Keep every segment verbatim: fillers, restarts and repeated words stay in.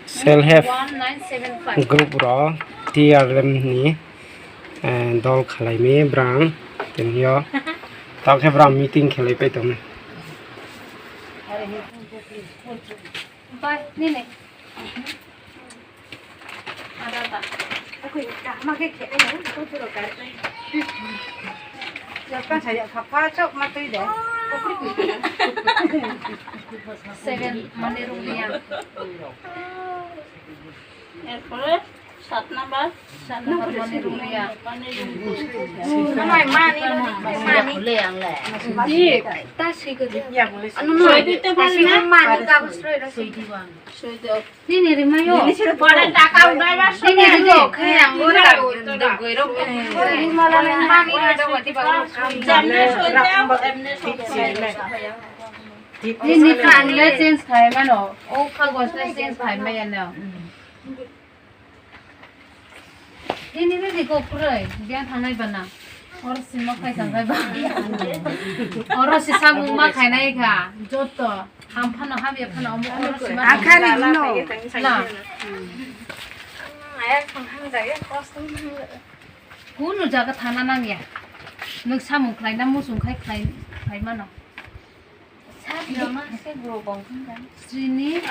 Self help group rao T R M ni, eh, dol khalai mi brang tini yo. Tao khe brang meeting khelai pai tong mi. Bye, nini. Ada ta. Aku kaham khe khe nai, tu tu ro kar nai. Japa saya papa chok ma tui de. Seven, mane room ni ya. Erpore sat number, sat number mane room ni ya. Mane room ni ya. Mane room ni ya. Di, ta si ko di. Anu no, ta si ko mane kagos roi ro si. Nini rimai yo. Nini ri yo, khe ang bo ra, dogoi ro. Nini phan le change khai mano. O kagos le change khai mai ya no. Nini ri di ko kroi, biang thangnai ba na. Oro si ma khai thangnai ba. Oro si samung ma khainai kha, joto. Ham phano, ham ya phano, omo oro si ma. Akhari no. Na. Kunu jaga thangna nang ya. Nwng samung khlai na, muchung khai khlai, khlai mano. Srini.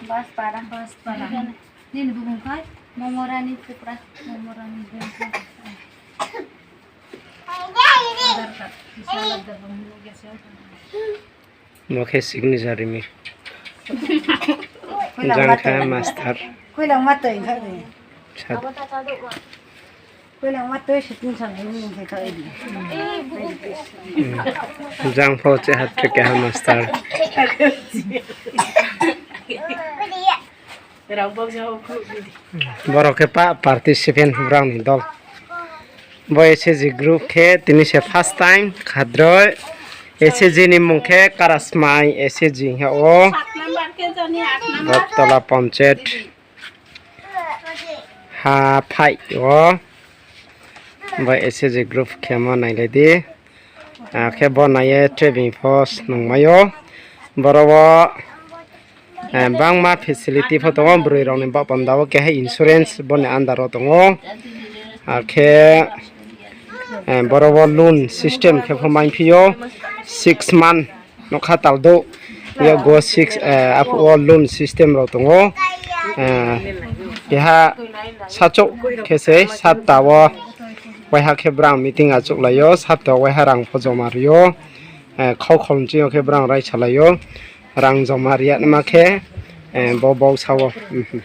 Baspara. Baspara. Nini bumung khai? Momorani Tripura. Momorani Tripura. Aadhaar card. Bo khe signature ri mi. Jang khe master. Koilang ma toi kha ni. Sat. Koilang ma toi sitin sang ni khe kha ni. Hmm. Jang pho che hat khe keha master. Borok khe pa participant brang ni dol. Bo S H G group khe tini se first time khadroi. S H G ni mung khe Karasmai S H G ha o. Sat number khe jani, aat number. Bottola Panchayat ha phai o. Bo S H G group khe ma nailai di. Akhe bo nai ye training pho nungmai o. Boro wo, eh, bangma facility pho tongo, broi rok ni baoh panda wo keha insurance bo ni under wo tongo. Akhe, eh, boro wo loan system khe pho maiphi o, six month nokha tal do, yago six, eh, aphuh wo loan system rok tongo. Eh, keha sachouh khe se satta wo waiha khe brang meeting achouhlai o, satta wo waiha rang pho joma ri o. Eh, khau kholmching yo khe brang raisa lai o. Rang joma ri ya naima khe, eh, bo bausa wo. Mhm.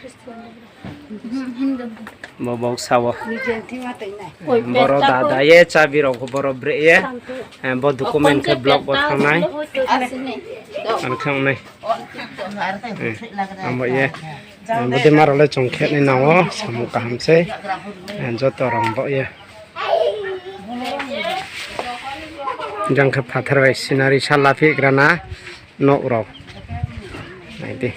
Bo bausa wo. Boro dada ye chabi rok pho boro bre ye. Eh, bo document khe block wo thanng nai. Ang khe ong nai. Eh, abo ye. Eh, bo dei ma rao le chung khe nai nang o, samung kaham sei. Eh, joto rang bo ye. Jang khe phathar bai scenery sa laphi gra na nouh rao. Nai di.